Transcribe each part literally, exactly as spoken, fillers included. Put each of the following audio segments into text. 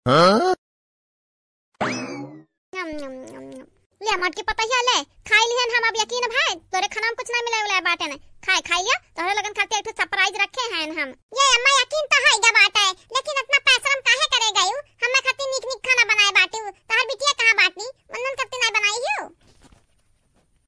हाँ? नम, नम, नम, नम। ले, मोटकी पतोहिया, ले, खाई लिहन हम, अब यकीन भाई, तोरे खाना में कुछ ना मिले उले बाटे ने। खाए, खाई लिया, तोहरे लोगन खातिर एक ठो surprise रखे हैं हम। ये अम्मा, यकीन तो है गा बाटे, लेकिन इतना परिश्रम काहे करे गयू? हमें खातिर नीक नीक खाना बनाए बाटू, तोहर बिटिया कहाँ बाटी? वंदन करती नहीं बनाई हियो।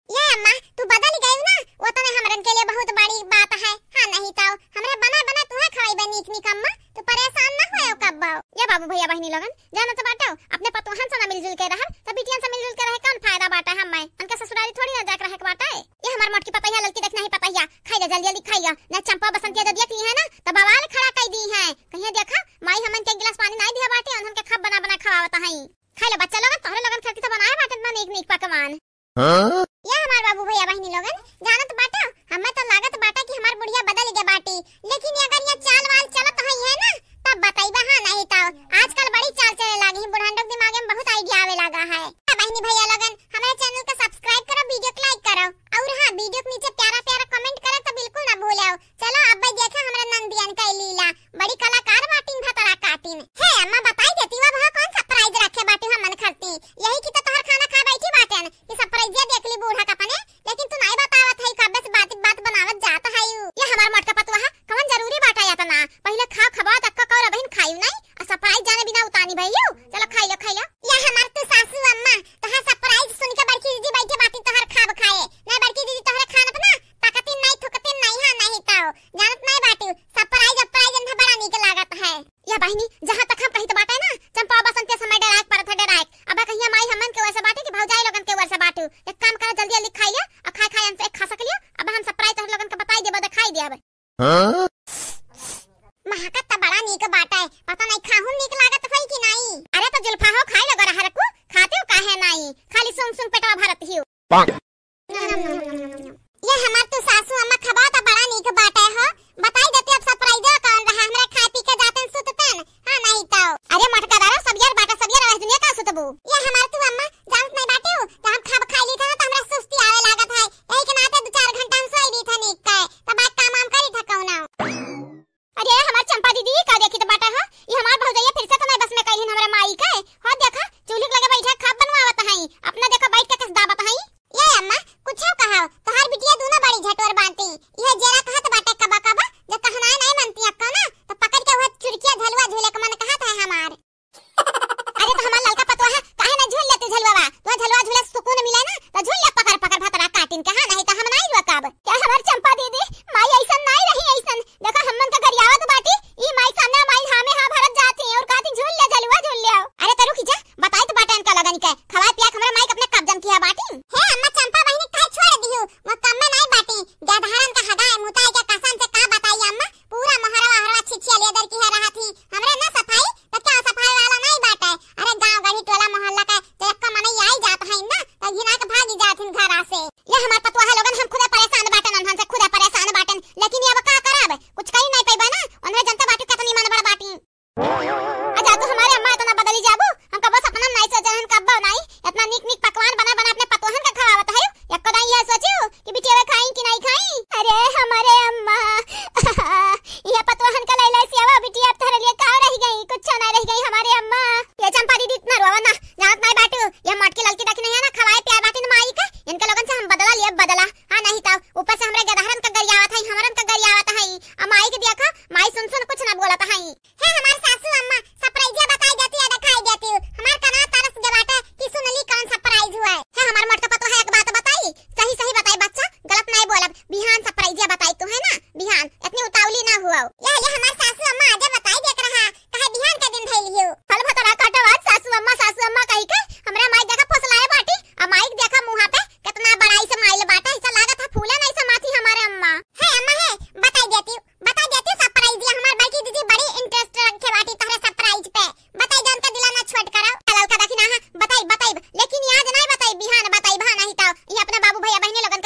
ये अम्मा, तू बदल गयू ना, वो तने हमरन के लिए बहुत बड़ी बात है। हाँ, नहीं तो हमरे बना बना तुहे खवाइबे नीक नीक अम्मा, तू परेशान ना होयो कब्बो। ये बाबू भैया बहिनी लोगन, जानो तो बाटो, अपने पतोहन से ना मिलजुल के रहब, तो बिटियन से मिलजुल के रहे कौन फायदा बाटा? हम्मे उनके ससुरारी थोड़ी ना जाके रहे के बाटा है। ये हमार मोटकी पतोहिया, ललकी देख नहीं पतोहिया, खाई ले, जल्दी जल्दी खाई ले, ना चंपा बसंतिया जो देख ली है ना, तो बवाल खड़ा कर दी है। कहिए देखा, माई हमन के एक गिलास पानी नहीं दिया बाटे, उन्हन के खब बना बना खवावत है। खाई ले बच्चा लोगन, तोहरे लोगन खातिर तो बनाए बाटे इतना नीक नीक पकवान। हाँ? ये हमार बाबू भैया बहिनी लोगन, जानत बाटा, हमें तो लागत बाटा कि हमार बुढ़िया बदल गए बाटी, लेकिन ये अगर ये चाल वाल चलत है, है ना, तब बताइबा, हाँ, नहीं तो आजकल बड़ी चाल चले लागी है, बुढ़ान लोग दिमाग में बहुत idea आवे लगा है। हाँ, बहिनी भैया लोगन, हमारे channel को subscribe करो, video को like करो, और हाँ, video के नीचे प्यारा प्यारा comment करे तो बिल्कुल ना भूलो। चलो, अब देखा हमरा नंदियन का लीला, बड़ी कलाकार बाटिन, भतरा काटिन। हे अम्मा, बताई देती, वो वहाँ कौन surprise रखे बाटी हमन खरती? यही की तो तोहर खाना खा बैठी बाटेन कि surprise देख ली बूढ़ा का अपने, लेकिन तू नहीं बतावत है, कब्बे से बात बात बनावत जात है। ये हमार मोटका पतोहा, कौन जरूरी बाटा इतना? पहले खाओ, खबाओ, तब का कौर अबहिन खायू नहीं, आ surprise जाने बिना उतानी भइयू। चलो खाई लो, खाई लो। ये हमार तू सासू अम्मा, तोहार surprise सुन के बड़की दीदी बैठे बाटी तोहार खाब खाए। नहीं बड़की दीदी तोहरे खान अपना पकतिन नहीं, थुकतिन नहीं, हाँ नहीं तो। जानत नहीं बाटू, surprise, surprise इन्हें बड़ा नीक लागत है। या बहिनी, जहाँ तक हम कहित बाटे ना, चंपा बसंत के समय डराएक परत है, डराएक। अब कहिया माई हमन के ओर से बाटे कि भौजाई लोगन के ओर से बाटू। एक काम करा, जल्दी जल्दी खाई लिया, और खाए खाए हमसे एक खा सक लिया। अब हम surprise तोहरे लोगन के बताई देबो, दिखाई देबो। हाँ? महकत त बड़ा नीक बाटे, पता नहीं खाहू नीक लागत होई कि नहीं। अरे तो जुल्फा हो, खाई लो गरहर को, खाते हो काहे नहीं, खाली सूंघ सूंघ पेटवा भरत हियो। ये हमार तू सासू अम्मा खबा त बड़ा नीक बाटे हो। बताई देती अब surprise कौन रहा, हमरा खाए पी के जातन सुततन। हाँ नहीं तो। अरे मटका दादा, सब यार बाटा, सब यार रह दुनिया का सुतबू। ये हमार तू अम्मा जानत नहीं बाटे हो, तो हम खाब खाई ली था ना तो हमरा सुस्ती आवे लागत है। यही के नाते दो चार घंटा हम सोई ली था नीक के, तब आज काम वाम करी था कौनो। अरे हमार चंपा दीदी, का देखी तो बाटा हो, ये हमार भौजैया फिर से तो नहीं बस में कहिन हमरा माई के। हो देखा, चूल्ही के लगे बैठा खाब बनवावत हई, अपना देखा बैठ के कस दाबत हई। ये अम्मा, कुछ कहा, तोहार बिटिया दोनों बड़ी झटोर बांटी। ये जेरा कहत बाटे कबा कबा, जो कहना नहीं मानती अक्का ना, तो पकड़ के वह चुरकिया झलुआ झूले के मन कहत है हमार। अरे तो हमार ललका पतोहा, काहे ना झूल लेती झलुआ बा? तो झलुआ झूले से सुकून मिले ना, तो झूल ले पकड़ पकड़ भतरा काटिन के, हाँ, नहीं तो हम नहीं रुकब। क्या हमार चंपा दीदी, माई ऐसन नहीं रही, ऐसन। देखा, हमन का गरियावत बाटी, ई माई सामने माई हाँ में हाँ भरत जाती है और कहती, "झूल ले झलुआ, झूल ले आओ।" अरे तो रुकी जा, बताई तो बाटे इनका लगन के, खवाए पिया के हमरे माई के अपने कब्जन किया बाटी। हे अम्मा चंपा बहिनी, काहे छोड़ दिहू? वो कम में नहीं बाटी, गधारन का हगाए मुताई के कसम से का बताई अम्मा, पूरा मोहरवा हरवा छिछिया लेदर की है रहा थी, हमरे ना सफाई तो क्या सफाई वाला नहीं बाटे। अरे गांव गढ़ी टोला मोहल्ला का तो एक मनई आई जात है ना, तो घिना के भागी जात हिन घरा से। ये हमार पतोहा लोगन, हम खुदे परेशान बाटन, उन्हन से खुदे परेशान बाटन, लेकिन ये अब का करब, कुछ कही नहीं पैबा ना, उन्हें जनता बाटी कितनी मन बड़ बाटी। अच्छा तो हमारे अम्मा इतना बदली जाबू, हम कबो सपना नहीं सोचे रहन, कब्बो नहीं, इतना नीक नीक पकवान बना बना अपने पतोहन का खवावत है, एको दाई यह सोचियो कि बिटिया खाई कि नहीं खाई। अरे हमारे अम्मा, ये पतोहन का लैला से अब बिटिया अब तोहरे लिए का रह गई, कुछ ना रह गई हमारे अम्मा। ये चंपा दीदी इतना रोवा ना, जानत नहीं बाटू, ये मोटकी ललकी देखी नहीं है ना, खवाए प्यार बाटी ना माई के, इनके लोगन से हम बदला लिए बदला। हाँ, नहीं तो ऊपर से हमरे गदहरन का गरियावत है, हमरन का गरियावत है। अब माई के देखा, माई सुन सुन कुछ ना बोलत है। हे हमार सासू अम्मा, surprise बताई देती या दिखाई देती, हमार कना तरस गए बाटे कि सुनली कौन surprise हुआ है। हे हमार मोटका पतोहा, एक बात बताई, सही सही बताई बच्चा, गलत नहीं बोलब। बिहान surprise बताई तू है ना, बिहान इतनी उतावली ना हुआ। या, या हमार सासू अम्मा आजे बताई देत रहा, काहे बिहान के दिन धइल हियो। फल भतरा काटो आज सासू अम्मा, सासू अम्मा कही के हमरा माई देखा फसलाए बाटी, आ माई देखा मुँहा पे कितना बड़ाई से माइल बाटे, ऐसा लागत है फूले नहीं समाती हमारे अम्मा। हे अम्मा हे, बताई देती, बताई देती surprise दिया, हमार बड़की दीदी बड़ी interest रखे बाटी तोहरे surprise पे। बताई जान का दिला ना छोट कराओ। ललका देखी ना, हाँ, बताई, बताई, लेकिन आज नहीं बताई, बिहान बताई, भा नहीं तो ये अपने बाबू भैया बहनी लोग